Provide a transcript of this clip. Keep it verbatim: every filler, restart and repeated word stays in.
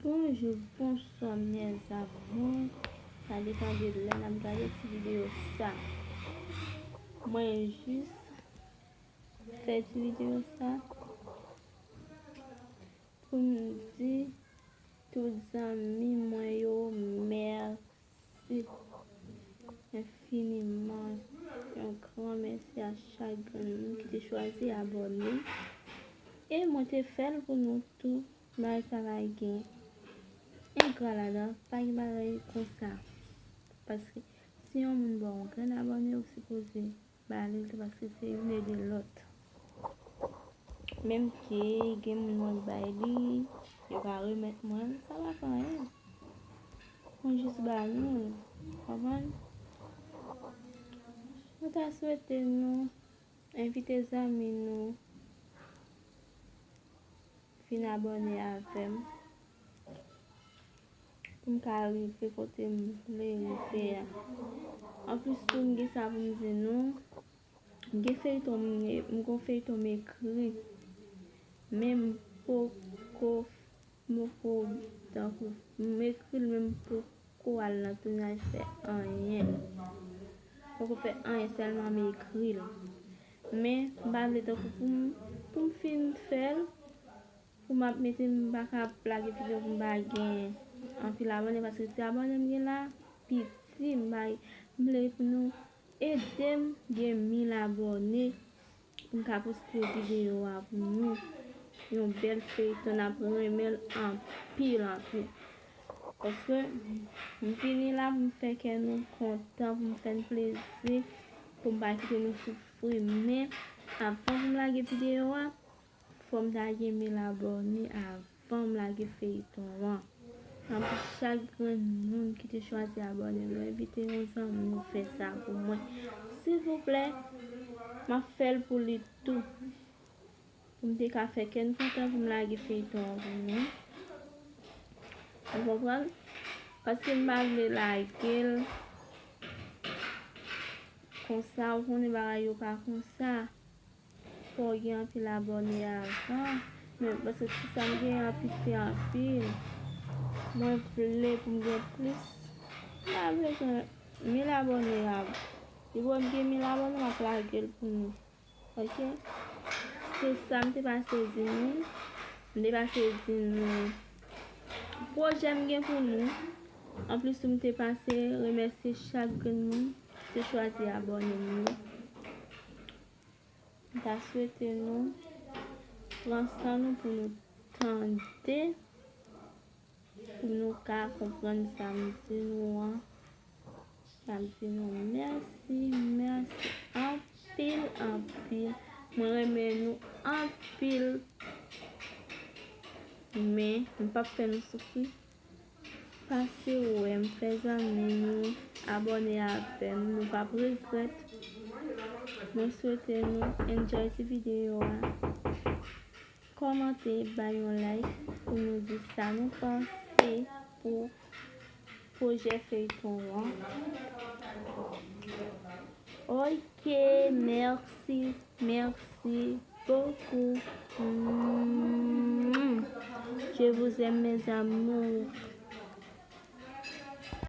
Bonjou, bonswa, mes amours. Sa depann de lè n ap gade ti videyo sa. Mwen jis fè ti videyo sa pou m di tout zanmi mwen yo mèsi enfiniman. Yon gran mèsi a chak grenn moun ki te chwazi abòne. E mwen te fè l pou nou tou. Bagay sa pa gen engra ladan, pa gen bagay konsa. Paske si yon moun ba w yon grenn abòne, ou sipoze ba li l tou, paske se youn ede lòt. Menm ke gen moun mwen bay li, yo pa remèt mwen, sa pa fè anyen. Mwen jis ba nou l, konprann? Mwen ta swete nou envite zanmi nou vin abòne avè m pou m ka rive kote m vle rive a. Anplis tou, m gen sa pou m di nou. M gen feyton, m gen, m gen yon feyton m ekri, men m poko, m poko, tankou, m ekri l, men m poko al nan tounaj fè anyen. Poko fè anyen, sèlman m ekri l. Men m pa vle tankou pou m, pou m fin fè l, pou m ap mete, m pa ka ap lage videyo pou m pa gen anpil abòne, paske ti abòne m gen la piti, m pa, m vle pou nou ede m gen mil abòne pou m ka poste videyo a pou nou. Yon bèl feyton, n ap renmen l anpil, anpil. Paske m vini la pou m fè kè nou kontan, pou m fè n plezi, pou m pa kite nou soufri. Men, avan pou m lage videyo a, fò m ta gen mil abòne avan m lage feyton an. Anplis, chak grenn moun ki te chwazi abòne, mwen envite yon zanmi w fè sa pou mwen. Silvouplè, m ap fè l pou li tou. Pou m te ka fè kè n kontan pou m lage feyton an pou nou. Ou konprann? Paske m pa vle lage l konsa, ou konnen bagay yo pa konsa. Fò w gen anpil abòne avan. Men paske ti sa m gen an piti anpil. Mwen vle pou m gen plis. M pa bezwen mil abòne a. Depi m gen mil abòne, m ap lage l pou nou. Oke? Se sa m te pase di nou. M te pase di nou pwojè m gen pou nou. Anplis tou, m te pase remèsye chak grenn moun ki te chwazi abòne m yo. M ta swete nou pran san nou pou nou tande, pou nou ka konprann sa m di nou an. Sa m di nou mèsi, mèsi anpil, anpil. Mwen renmen nou anpil. Men, m p ap fè nou soufri. Pase wè m, fè zanmi nou abòne avè m, nou p ap regrèt. Mwen swete nou enjoy ti videyo a. Kòmante, bay yon like pou nou di sa nou panse pou pwojè feyton an. Ok, mèsi, mèsi beaucoup. Mm. Je vous aime, mes amours.